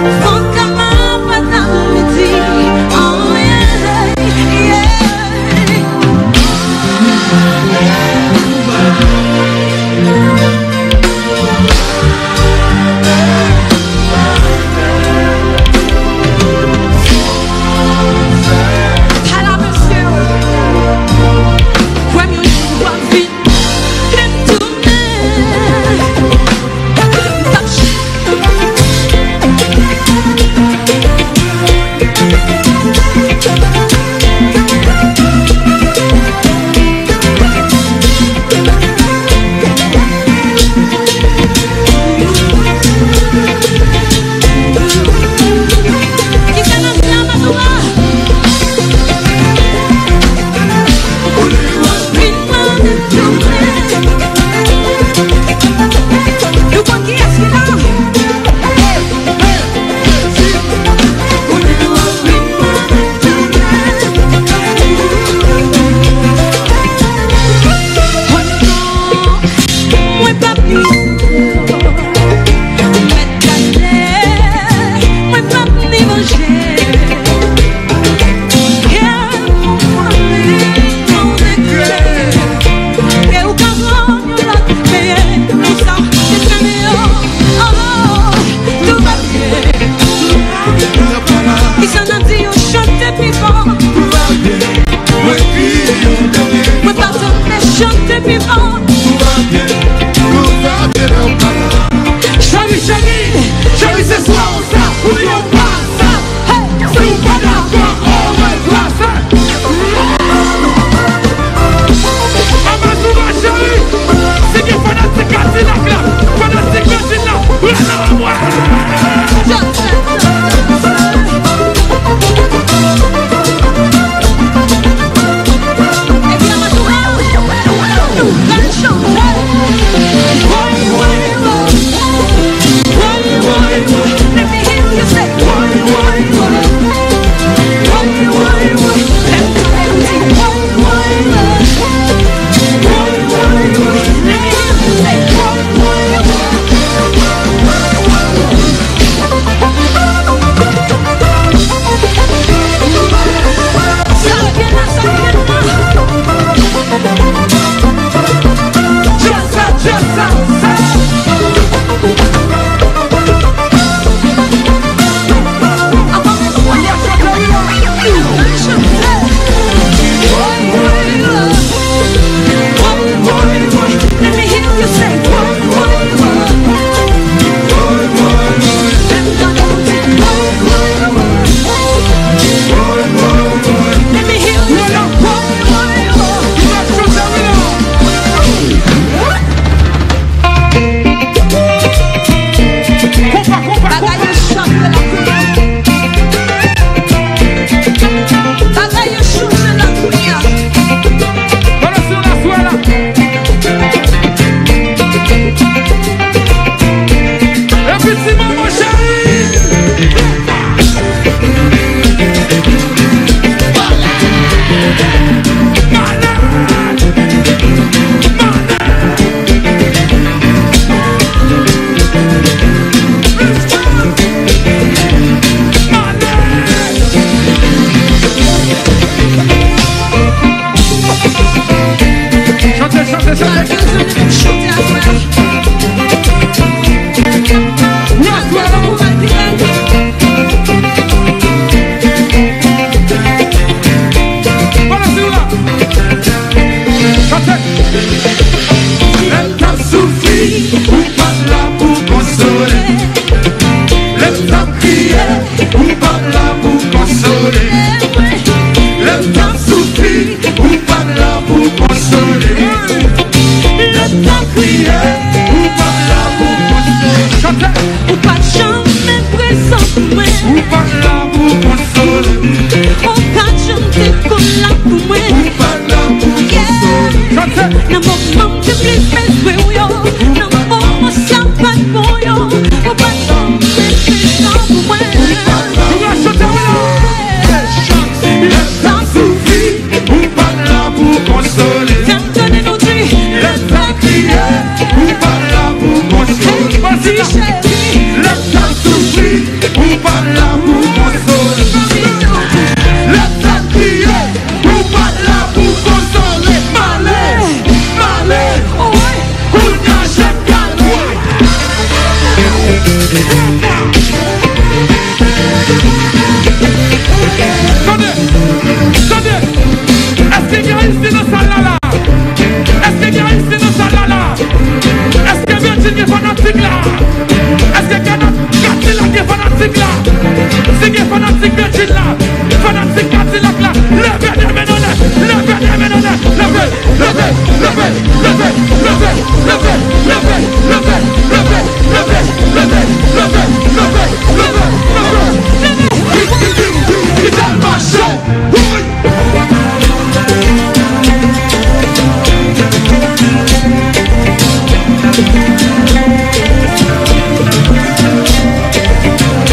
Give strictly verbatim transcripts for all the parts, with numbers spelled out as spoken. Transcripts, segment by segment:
Fò kama pa ta midi. Oh, yeah, yeah. Ala mesye, kwè m yon jou w ap vin.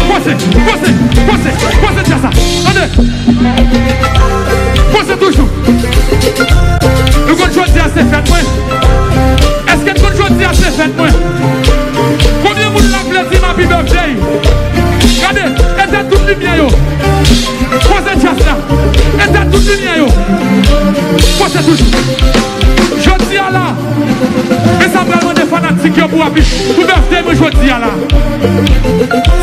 Poze, poze, poze, poze djaz la. Tande. Poze toujou. Nou konn jodi a se fèt mwen. Èske n konn jodi a se fèt mwen? Konbyen moun la k vle di m happy birthday? Gade, etenn tout limyè yo. Poze djaz la. Etenn tout limyè yo. Poze toujou. Jodi a la, men sa m pral mande fanatik yo pou api, pou birthday mwen jodi a la.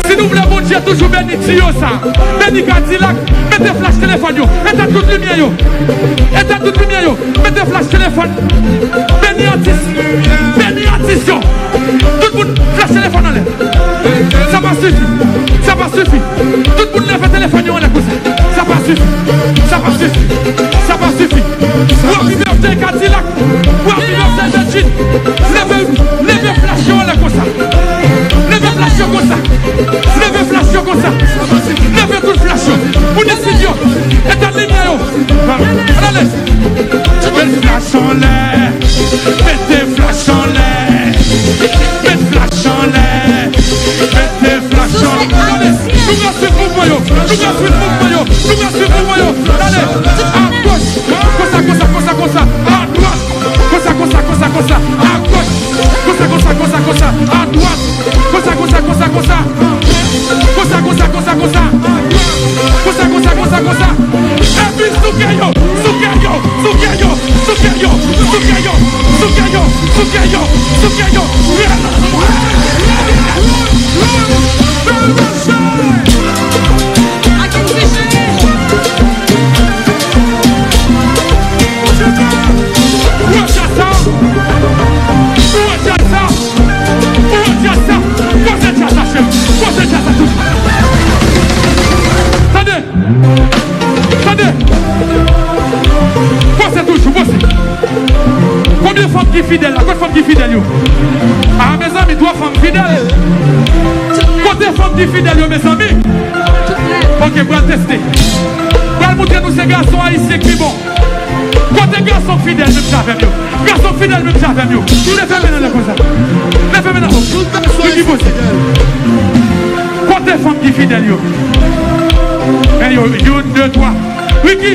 Si nou vle Bondye toujou beni tiyo sa, beni Kadilak, mete flach telefòn yo, etenn tout limyè yo, etenn tout limyè yo, mete flach telefòn, beni atis, beni atis yo. Tout moun, flach telefòn anlè. Sa pa sifi, sa pa sifi. Tout moun leve telefòn yo anlè konsa. Sa pa sifi, sa pa sifi, sa pa sifi. Happy birthday Kadilak. Happy birthday Bedjine. Leve, leve flach yo anlè konsa. Leve flach yo konsa. Leve flach yo konsa. Leve tout flach yo. Moun isit yo. Etenn limyè yo. Ann ale. Met flach anlè. Mete flach anlè. Met flach anlè. Mete flach anlè. Ann ale. Nou pral swiv mouvman yo. Nou pral swiv mouvman yo. Nou pral swiv mouvman yo. Ann ale. Agoch. Konsa, konsa, konsa, konsa. Adwat. Konsa, konsa, konsa, konsa. Agoch. Konsa, konsa, konsa, konsa. Adwat. Konsa, konsa, konsa, konsa. Konsa, konsa, konsa, konsa. Konsa, konsa, konsa, konsa. Epi souke yo, souke yo, souke yo, souke yo, souke yo, souke yo, souke yo, souke yo. Tande! Tande! Poze toujou, poze. Konbyen fanm ki fidèl la? Kot fanm ki fidèl yo? Ah, mezanmi, twòp fanm fidèl. Kote fanm ki fidèl yo, mezanmi? Ok, pral teste. Pral montre nou se gason ayisyen ki pi bon. Kote gason fidèl menm jan avè m yo? Gason fidèl menm jan avè m yo. Leve men n anlè konsa. Leve men n anlè. Ricky, poze. Kote fanm ki fidèl yo? Men yo, youn, de, twa. Ricky,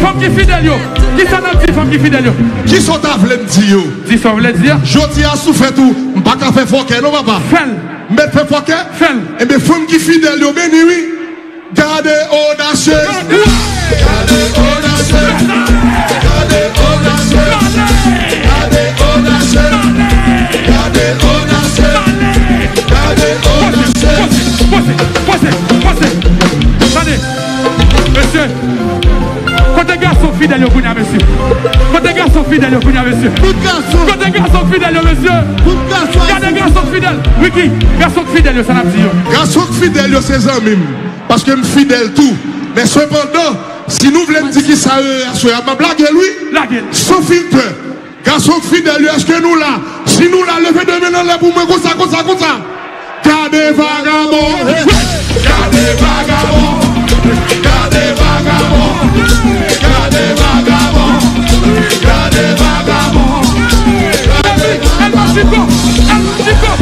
fanm ki fidèl yo. Kisa n ap di fanm ki fidèl yo? Kisa w ta vle m di yo? Di sa w vle di a. Jodi a sou fèt ou, m pa ka fè fòkè non, papa. Fè l. M mèt fè fòkè? Fè l. Ebyen, fanm ki fidèl yo beni, wi. Gade odasye! Gade odasye! Gade odasye! Gade odasye! Gade odasye! Gade odasye! Poze, poze, poze, poze. Tande, mesye, kote gason fidèl yo kounye a, mesye? Kote gason fidèl yo kounye a, mesye? Tout gason! Kote gason fidèl yo, mesye? Tout gason! Gade gason fidèl! Ricky, gason fidèl yo, sa n ap di yo? Gason fidèl yo, se zanmi m. Paske m fidèl tou. Men sepandan, si nou vle m di kisa yo ye aswè a, m ap lage l, wi. Lage l. San filtè. Gason k fidèl yo, èske nou la? Si nou la, leve de men n anlè pou mwen konsa, konsa, konsa. Gade vagabon. Hey! Gade vagabon. Gade vagabon. Gade vagabon. Gade vagabon. Gade. El Mágico. El Mágico.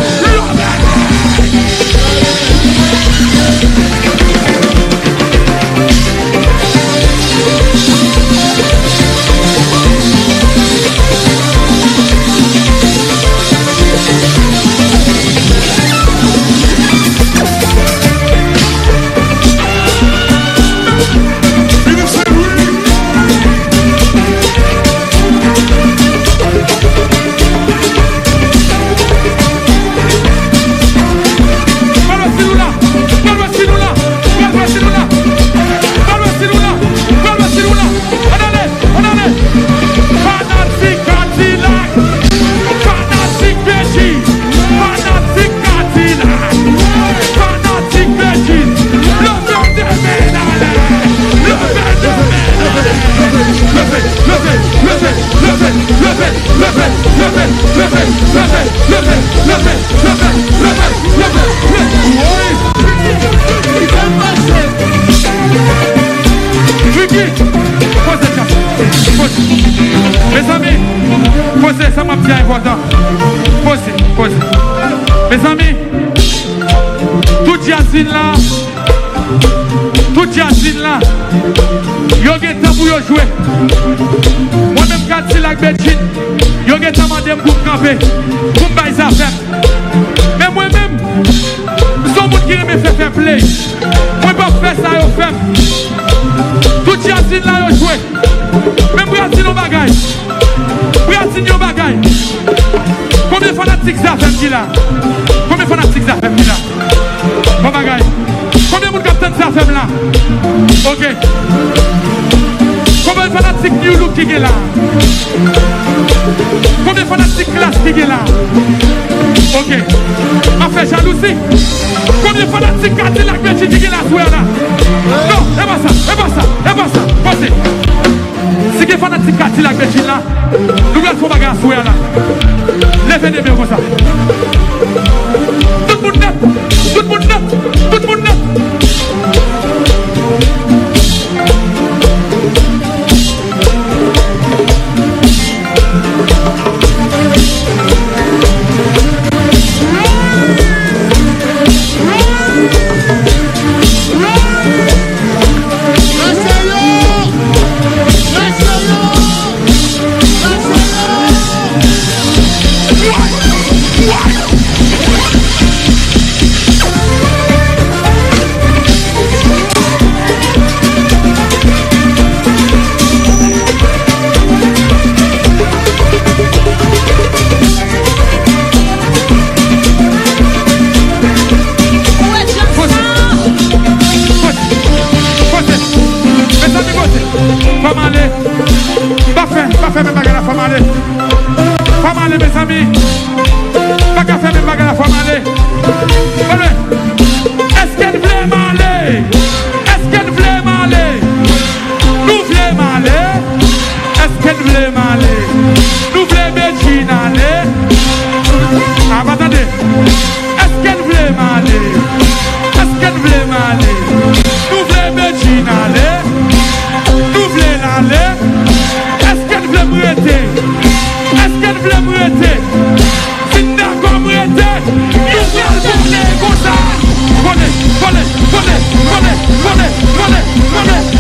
Fanatik Kadilak, fanatik Bedjine, fanatik Kadilak, fanatik Bedjine, leve de men anlè, leve de men anlè, leve, leve, leve. Ricky, poze sa. Poze. Mezanmi, poze sa, m ap di a enpòtan. Poze, poze. Mezanmi, tout djaz vin la, tout djaz vin la, yo gen tan pou yo jwe. Mwen menm Kadilak Bedjine, yo gen tan mande m pou m kanpe, pou m bay zafè m. Men mwen menm, m se yon moun ki renmen fè fèpley. Mwen p ap fè sa yo fè m. Tout djaz vin la, yo jwe. Men m pral di nou yon bagay. M pral di nou yon bagay. Konbyen fanatik Zafèm ki la? Konbyen fanatik Zafèm ki la? Bon bagay. Konbyen moun k ap tann Zafèm la? Ok. Konbyen fanatik New Look ki gen la? Konbyen fanatik Klass ki gen la? Ok. M ap fè jalouzi. Konbyen fanatik Kadilak Bedjine ki gen la aswè a la? Non, e pa sa, e pa sa, e pa sa. Poze. Si gen fanatik Kadilak Bedjine la, nou pral fè yon bagay aswè a la. Leve de men konsa. Tout moun nèt, tout moun nèt, tout moun nèt. Poze. Mezanmi, poze. Fò m ale. Pa fè, pa fè menm bagay la, fò m ale. Fò m ale, mezanmi. Pa ka fè menm bagay la, fò m ale. Fò m ale. Èske n vle m ale? Èske n vle m ale? Nou vle m ale? Èske n vle m ale? Nou vle Bedjine ale? A, pa tande. Èske n vle m ale? Èske n vle m ale? Nou vle Bedjine ale? Nou vle l ale? Èske n vle m rete? Èske n vle m rete? Si n dakò m rete, nou pral vole konsa. Vole, vole, vole, vole, vole, vole, vole, vole.